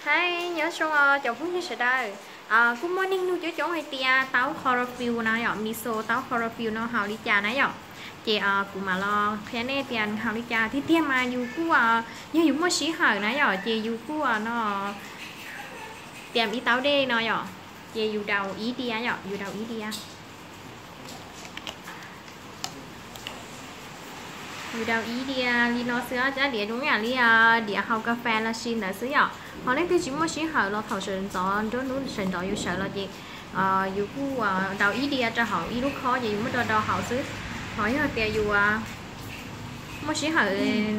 Aib, nyob zoo os cov phooj ywg sawv daws. Kuj muaj neeg nug coob coob hais tias taub chlorophyll na yom, miso taub chlorophyll no haus li cas na yom. Ces kuv mam los qhia nej tias haus li cas. Tiag tiag mas yus kuj, yog yus muaj sij hawm na yom, ces yus kuj no tias ib taub dej no yom, ces yus daus ib diav yom, yus daus ib diav. Yus daus ib diav li no xwb, cov diav zoo yam li diav haus kas fes los sis ntawd xwb yom. Ho leej twg tsis muaj sij hawm los thaum sawv ntxov nruab hnub sawv ntxov yus sawv los ces yus kuj daus ib diav rau hauv ib lub khob ces yus muab rau daus haus xwb. Ho yog tias yus muaj sij hawm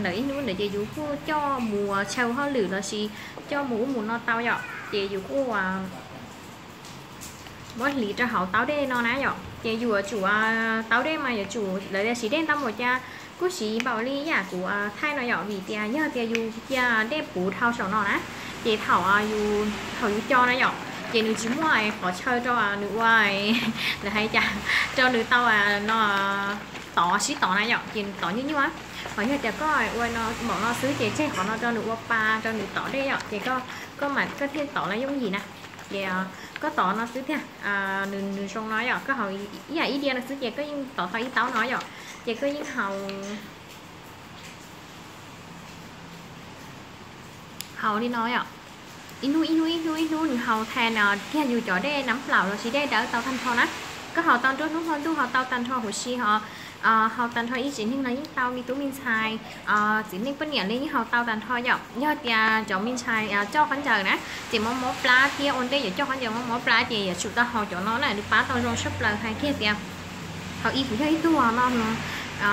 ntawm ib hnub ntawd ces yus kuj coj mus chaw hauj lwm los sis coj mus ub mus no tau yom, ces yus kuj muab hliv rau hauv taub dej no na yom. Ces yus yuav tsum, taub dej mas yuav tsum lawv tias siv dej ntau npaum cas kuj siv npaum li yam kuv thaij no yom, vim tias yog tias yus cia dej puv dhau saum no na, ces thaum, thaum yus co na yom, ces nws tsis muaj qhov chaw rau nws ua, lawv hais cas, rau nws tau no tov sib tov na yom, ces nws tov nyuaj nyuaj. Ho yog tias koj ua no npaum no xwb ces tseg qhov no rau nws ua pa rau nws tov dej yom, ces koj, koj mam koj thiaj tov los yooj yim na. Ces koj tov no xwb tiag, nws, nws zoo no yom, koj haus ib yam ib diav no xwb ces koj yeej tov tau ib taub no yom, ces koj yeej haus, haus li no yom. Ib hnub ib hnub ib hnub ib hnub nws haus thaum kiag yus cov dej nab plaum los sis dej dawb tau tag nrho na. Koj haus tau nruab hnub hmo ntuj haus tau tag nrho huv si ho haus tag nrho ib tsev neeg no yeej tau me tub me ntxhais, txiv neej poj niam li yeej haus tau tag nrho yom. Yog tias cov me ntxhais coj khaub ncaws na, ces mob mob plab thiab ua ntej yuav coj khaub ncaws mob mob plab ces yuav tsum tau haus cov no na, nws pab tau zoo tshaj plaws. Hais kiag tias thaum ub kuv yog ib tug no,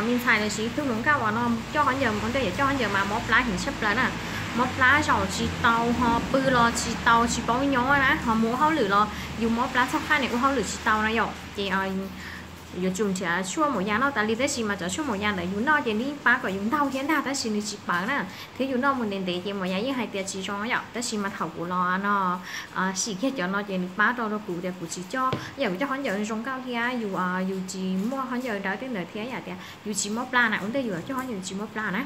me ntxhais los sis ib tug hluas nkauj uas no coj khaub ncaws ua ntej yuav coj khaub ncaws mas mob plab heev tshaj plaws na. Mob plab zaum tsis tau ho pw los tsis tau tsis paub nyob na, ho mus ua hauj lwm los yus mob plab txog qhaj ne ua hauj lwm tsis tau na yom. Ces yuav tsum nrhiav tshuaj maum yas noj tas li, tab sis mas cov tshuaj maum yas ntawd yus noj ces nws yeej pab kom yus ntaug thiab ntag, tab sis nws tsis pab na, thiab yus noj mus ntev ntev ces maum yas yeej hais tias tsis zoo yom. Tab sis mas thaum kuv los no sim kiag cov no ces nws pab rau rau kuv tias kuv tsis coj, yam kuv coj khaub ncaws zoo nkauj thiab yus, yus tsis muaj khaub ncaws dawb tej ntawd thiab yam tias yus tsis mob plab na, ua ntej yus coj khaub ncaws tsis mob plab na.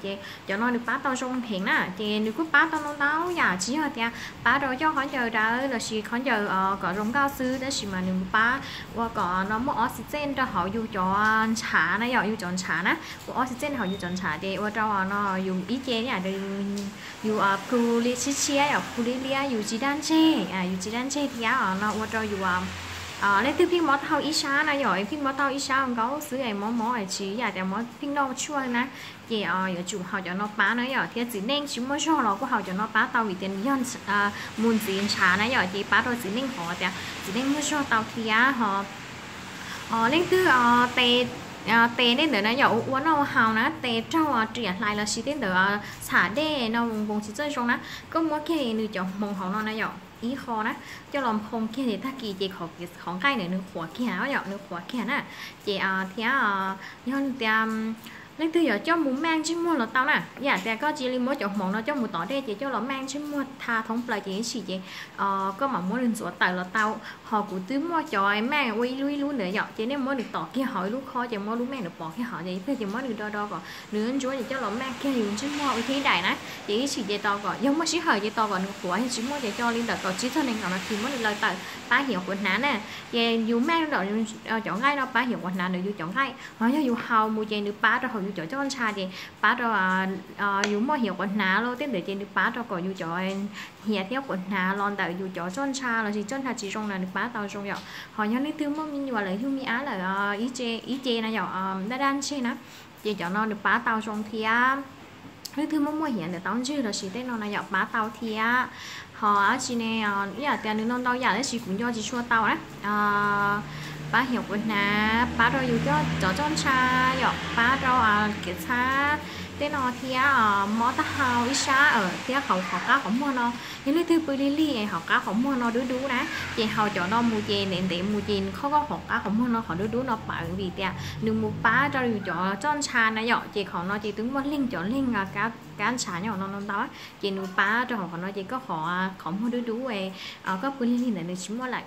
Ces cov no nws pab tau zoo heev na, ces nws kuj pab tau ntau ntau yam, tsis yog tias pab rau coj khaub ncaws dawb los sis khaub ncaws kom zoo nkauj xwb, tab sis mas nws pab ua kom no muaj oxygen rau hauv yus cov ntshav na yom, yus cov ntshav na, ua oxygen hauv yus cov ntshav ces ua rau no yus ib ce yam yus plhu li tshiab tshiab yom, plhu liab liab, yus tsis daj ntseg, yus tsis daj ntseg thiab no ua rau yus leej twg pheej mob taub hau ib sab na yom, pheej mob taub hau ib sab nkaus xwb es mob mob tsis yam tias mob pheej noj tshuaj na, ces yuav tsum haus cov no pab na yom. Thiab txiv neej tsis muaj zog los kuj haus cov no pab tau vim tias nws yog mus ntxiv ntshav na yom, ces pab rau txiv neej hov tias txiv neej muaj zog tau thiab ho. Leej twg tes, tes nej ntawd na yom, ua ua noj ua haus na, tes raug riam hlais los sis tej ntawd txham dej no npoo tsis txawj zoo na, koj muab kiag nws cov hmoov hauv no na yom, ib qho na, coj los nphoo kiag ces tag kis ces qhov nqaij ntawd nws qhuav kiag yom, nws qhuav kiag na. Ces thiab yog tias leej twg yuav coj mus maj ntsej muag los tau na, yam tias koj cia li muab cov hmoov no coj mus tov dej ces coj los maj ntsej muag tha thoob plaws ces ib chim ces koj mam muab nws ntxuav tawm los tau. Ho kuv twb muaj cov maj ua ib lub ib lub ntawd yom, ces nej muab nws tom kiag hauv ib lub khob ces muab lub maj ntawd pov kiag hauv ces ib pliag ces muab nws do do kom nws ntsuab ces coj los maj kiag yus ntsej muag ua thib daim na. Ces ib chim ces tos kom yog muaj sij hawm ces tos kom nws qhuav, yog tsis muaj ces coj li ntawm kaum tsib txog nees nkaum nas this muab nws laws tawm pab hiav quav hnav na. Ces yus maj nraum cov nqaij no pab hiav quav hnav ntawm yus cov nqaij, ho yog yus haus mus ces nws pab rau hauv yus cov coj ntsha ces pab rau yus muaj hiav quav hnav los tej ntawd ces nws pab rau kom yus cov hiav thiab quav hnav los ntawm yus cov coj ntsha los sis coj ntsha tsis zoo na nws pab tau zoo yom. Ho yog leej twg muaj me nyuam lawm yug me ab lawm ib ce na yom, daj daj ntseg na, ces cov no nws pab tau zoo thiab. Leej twg muaj muaj hiav ntawm taub ntswg los sis tej no na yom pab tau thiab. Ho dab tsi ne, ib yam tias nws no ntau yam tab sis kuv nco tsis tshua tau na. Pab hiav quav hnav, pab rau yus cov coj ntsha yom, pab rau kev txhab tej no thiab mob taub hau ib sab thiab qhov qab qhov muag no. Yog leej twg pw lig lig es qhov qab qhov muag no dub dub na, ces haus cov no mus ces ntev ntev mus ces nws khob koj qhov qab qhov muag no qhov dub dub no pawv vim tias nws mus pab rau yus cov coj ntsha na yom, ces qhov no ces twb muaj leeg cov leeg kab kab ntshav nyob no ntau ntau, ces nws pab rau hauv qhov no ces koj qhov, qhov muag dub dub, koj pw lig lig ntawd nws tsis muaj lawm.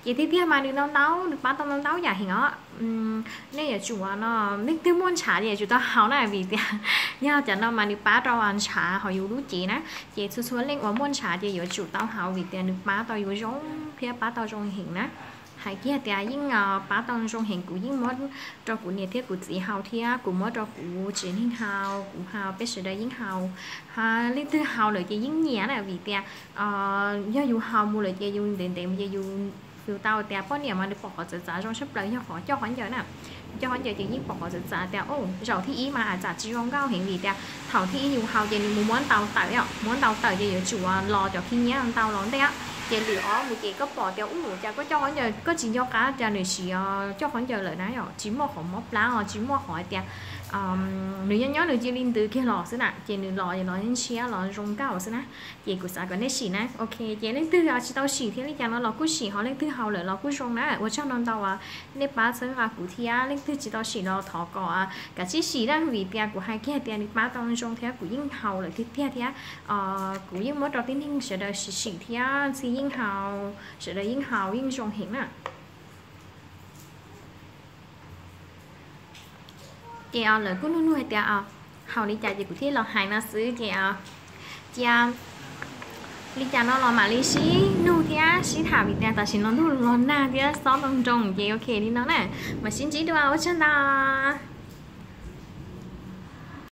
Ces tiag tiag mas nws ntau ntau, nws pab tau ntau ntau yam heev os. Nej yuav tsum no, leej twg muaj ntshav ces yuav tsum tau haus na, vim tias yog cov no mas nws pab rau ntshav hauv yus lub cev na. Ces txhua txhua leej uas muaj ntshav ces yuav tsum tau haus vim tias nws pab tau yus zoo thiab pab tau zoo heev na. Hais kiag tias yeej pab tau zoo heev, kuv yeej muab rau kuv niam thiab kuv txiv haus thiab kuv muab rau kuv tsev neeg haus, kuv haus, peb sawv daws yeej haus. Leej twg haus lawm ces yeej nyiam na, vim tias yog yus haus mus lawm ces yus ntev ntev mus ces yus, yus tau tias poj niam mas nws pom qhov txawv txav zoo tshaj plaws yog qhov coj khaub ncaws na. Coj khaub ncaws ces yeej pom qhov txawv txav tias zaum thib ib mas tsam tsis zoo nkauj heev vim tias thaum thib ib yus haus ces nws mus muab ntau tawm, muab ntau tawm ces yuav tsum los cov khib nyiab ntau los ntej. Ces lwm ob mus ces koj pom tias ub, cas koj coj khaub ncaws koj tsis nco qab tias nws siv coj khaub ncaws lawm na, yog tsis muaj qhov mob plab os, tsis muaj qhov hais tias nws nyob nyob nws cia li ntws kiag los xwb na, ces nws los los ntshiab los zoo nkauj xwb na. Ces kuv xav kom nej sim na, ok, ces leej twg tsis tau sim thiab li cas no los kuj sim, ho leej twg haus lawm los kuj zoo na. Ua tsaug ntau ntau, nej pab txhawb nqa kuv thiab, leej twg tsis tau sim los thov kom kav tsij sim na, vim tias kuv hais kiag tias nws pab tau zoo thiab kuv yeej haus lawm tiag tiag thiab. Kuv yeej muab rau tib neeg sawv daws sim sim thiab, Ntxhi yeej haus, sawv daws yeej haus yeej zoo heev na. Ces lawv kuj nug nug hais tias haus li cas ces kuv thiaj los hais no xwb ces cia li cas no los mam li sib nug thiab sib tham vim tias tam sim no ntuj los nag thiab xob ntoo nroo ces ok li no na. Mam sib ntsib dua, ua tsaug ntau.